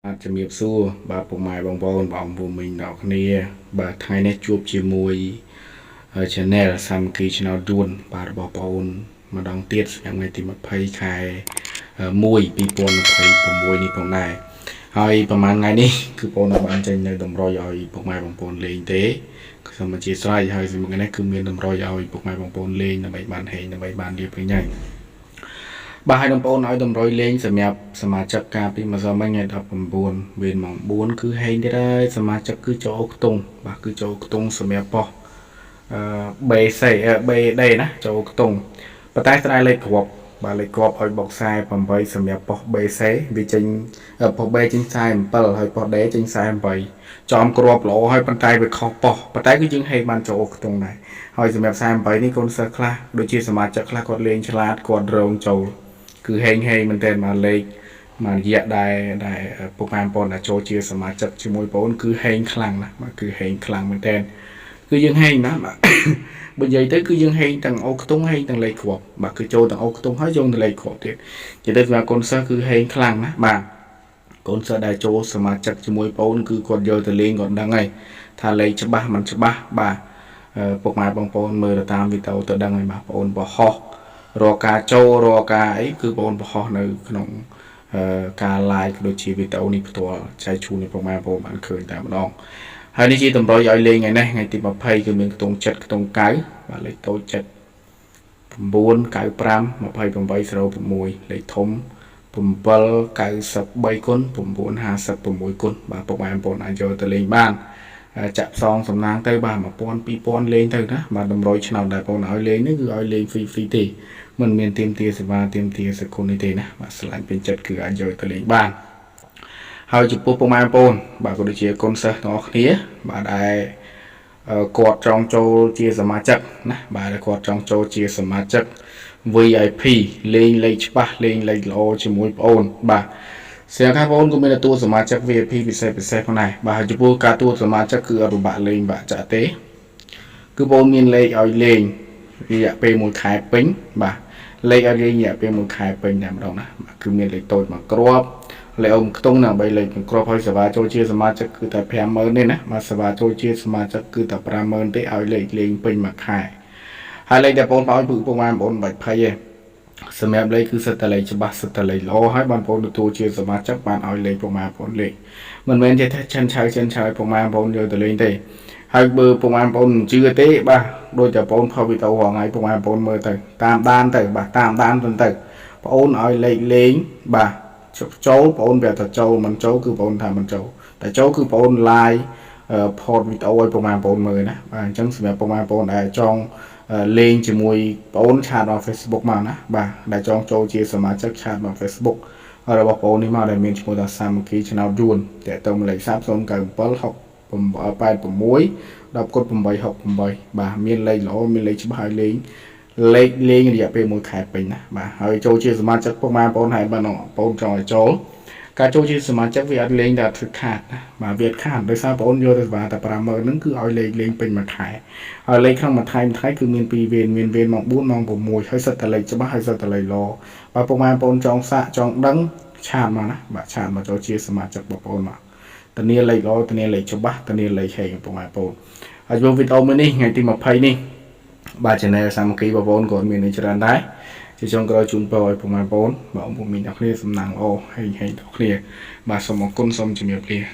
បាទជំរាបសួរបាទពុកម៉ែបងប្អូនបងប្អូនមីងដល់គ្នាបាទថ្ងៃនេះជួបជាមួយ Channel សាមគ្គីឆ្នោតយួនបាទរបស់បងអូនម្ដងទៀតសម្រាប់ថ្ងៃទី20ខែ1 2026នេះផងដែរហើយប្រហែលថ្ងៃនេះគឺបងអូនបានចេញនៅតម្រុយឲ្យពុកម៉ែបងប្អូនលេងទេសូមអធិស្ឋានហើយសម្រាប់ថ្ងៃនេះគឺមានតម្រុយឲ្យពុកម៉ែបងប្អូនលេងដើម្បីបានហេងដើម្បីបានរៀបវិញហើយបាទហើយបងប្អូនឲ្យតម្រុយលេងសម្រាប់សមាជិកការពីម្សិលមិញថ្ងៃ19វេនម៉ោង4គឺហេងទៀតហើយសមាជិកគឺចូលខ្ទង់បាទគឺចូលខ្ទង់សម្រាប់ប៉ុស្តិ៍អឺ BC BD ណាចូលខ្ទង់ប៉ុន្តែស្ដាយលេខគ្រាប់បាទលេខគ្រាប់ឲ្យបុក48សម្រាប់ប៉ុស្តិ៍ BC វាចេញប៉ុស្តិ៍ B ចេញ47ហើយប៉ុស្តិ៍ D ចេញ48ចំគ្រាប់ល្អហើយប៉ុន្តែវាខុសប៉ុស្តិ៍ប៉ុន្តែគឺយើងហេងបានចូលខ្ទង់ដែរហើយសម្រាប់48នេះកូនសិស្សខ្លះដូចជាសមាជិកខ្លះគាត់លេងឆ្លាតគាត់រងចូលគឺហេងហេងមែនទែនបាទលេខមួយរយៈដែលដែលពុកម៉ែបងប្អូនដែលចូលជាសមាជិកជាមួយបងប្អូនគឺហេងខ្លាំងណាស់បាទគឺហេងខ្លាំងមែនទែនគឺយើងហេងណាស់បាទ បើនិយាយទៅគឺយើងហេងទាំងអូខ្ទង់ហេងទាំងលេខគ្រាប់បាទគឺចូលទាំងអូខ្ទង់ហើយចូលទាំងលេខគ្រាប់ទៀតនិយាយទៅសម្រាប់កូនសិស្សគឺហេងខ្លាំងណាស់បាទកូនសិស្សដែលចូលសមាជិកជាមួយបងអូនគឺគាត់យកទៅលេងគាត់ដឹងហើយថាលេខច្បាស់មិនច្បាស់បាទពុកម៉ែបងប្អូនមើលទៅតាមវីដេអូទៅដឹងហើយបាទបងអូនបរហោះរកការចូលរកការអីគឺបងអូនបរហោះនៅក្នុងការ live ដូចជាវីដេអូនេះផ្ទាល់ចែកជូនឲ្យពុកម៉ែបងប្អូនបានឃើញតែម្ដងហើយនេះជាតម្រុយឲ្យលេងថ្ងៃនេះថ្ងៃទី20គឺមានខ្ទង់7ខ្ទង់9បាទលេខតូច7 9 95 28 06លេខធំ7 93គុណ9 56គុណបាទពុកម៉ែបងប្អូនអាចយកទៅលេងបានចាក់ផ្សងសំណាងទៅបាទ1000 2000លេងទៅណាបាទតម្រុយឆ្នោតដែលបងឲ្យលេងនេះគឺឲ្យលេង free free ទេមិនមានទៀមទាសេវាទៀមទាសគុណនេះទេណាបាទឆ្លាញ់ពេញចិត្តគឺអាចយកទៅលេងបានហើយចំពោះពុកម៉ែបងប្អូនបាទក៏ដូចជាកូនសិស្សទាំងអស់គ្នាបាទដែលគាត់ចង់ចូលជាសមាជិកណាបាទគាត់ចង់ចូលជាសមាជិក VIP លេងលេខច្បាស់លេងលេខល្អជាមួយប្អូនបាទស្រាប់ថាបងប្អូនក៏មានទទួលសមាជិក VIP ពិសេសពិសេសផងដែរបាទចំពោះការទទួលសមាជិកគឺអត់ពិបាកលេងបាក់ចាក់ទេគឺបងមានលេខឲ្យលេងរយៈពេល1ខែពេញបាទលេខឲ្យលេងរយៈពេល1ខែពេញតែម្ដងណាបាទគឺមានលេខតូចមួយគ្រាប់លេខអ៊ំខ្ទង់ដើម្បីលេខមួយគ្រាប់ហើយសេវាចូលជាសមាជិកគឺតែ50000ទេណាបាទសេវាចូលជាសមាជិកគឺតែ50000ទេឲ្យលេខលេងពេញមួយខែហើយលេខដែលបងប្អូនពឹកពុកម៉ែបងប្អូនបាច់ភ័យទេសម្រាប់លេខគឺសិតតែលេខច្បាស់សិតតែលេខល្អហើយបងប្អូនទទួលជាសមាជិកបានឲ្យលេខពុកម៉ែបងប្អូនលេខមិនមែនចេះថាចិនឆៅចិនឆៅពុកម៉ែបងប្អូនយកទៅលេងទេហើយបើពុកម៉ែបងប្អូនមិនជឿទេបាទដូចតែបងប្អូនផុសវីដេអូរាល់ថ្ងៃពុកម៉ែបងប្អូនមើលទៅតាមដានទៅបាទតាមដានទៅទៅបងអូនឲ្យលេខលេងបាទចូលបងអូនប្រាប់ថាចូលមិនចូលគឺបងអូនថាមិនចូលតែចូលគឺបងអូន live ផតវីដេអូឲ្យពុកម៉ែបងប្អូនមើលណាបាទអញ្ចឹងសម្រាប់ពុកម៉ែបងប្អូនដែលចង់លេងជាមួយបងអូន chat មក Facebook មកណាបាទដែលចង់ចូលជាសមាជិក chat មក Facebook របស់បងអូននេះមកដែលមានឈ្មោះថាសាមគ្គីឆ្នោតយួនតាក់ទងលេខ097 6 86 10គុត868បាទមានលេខល្អមានលេខច្បាស់ឲ្យលេងលេខលេងរយៈពេល1ខែពេញណាបាទហើយចូលជាសមាជិកពុកម៉ែបងប្អូនហើយបាទបងប្អូនចង់ឲ្យចូលការចូលជាសមាជិកវាអត់លេងតែធ្វើខាតណាបាទវាអត់ខាតដោយសារបងប្អូនយកទៅសេវាតែ50000ហ្នឹងគឺឲ្យលេខលេងពេញមួយខែហើយលេខក្នុងមួយថ្ងៃមួយថ្ងៃគឺមាន2វេនមានវេនម៉ោង4ម៉ោង6ហើយសិតតែលេខច្បាស់ហើយសិតតែលេខល្អបាទពុកម៉ែបងប្អូនចង់សាកចង់ដឹង chat មកណាបាទ chat មកចូលជាសមាជិកបងប្អូនមកធានាលេខល្អធានាលេខច្បាស់ធានាលេខហេងពុកម៉ែបងប្អូនហើយចំពោះវីដេអូមួយនេះថ្ងៃទី20នេះបាទ channel សាមគ្គីបងប្អូនក៏មាននេះច្រើនដែរជាចុងក្រោយជូនពរឲ្យពុកម៉ែបងប្អូនបាទបងប្អូនមានអ្នកគ្នាសំណាងល្អហេងហេងដល់គ្នាបាទសូមអរគុណសូមជំរាបលា។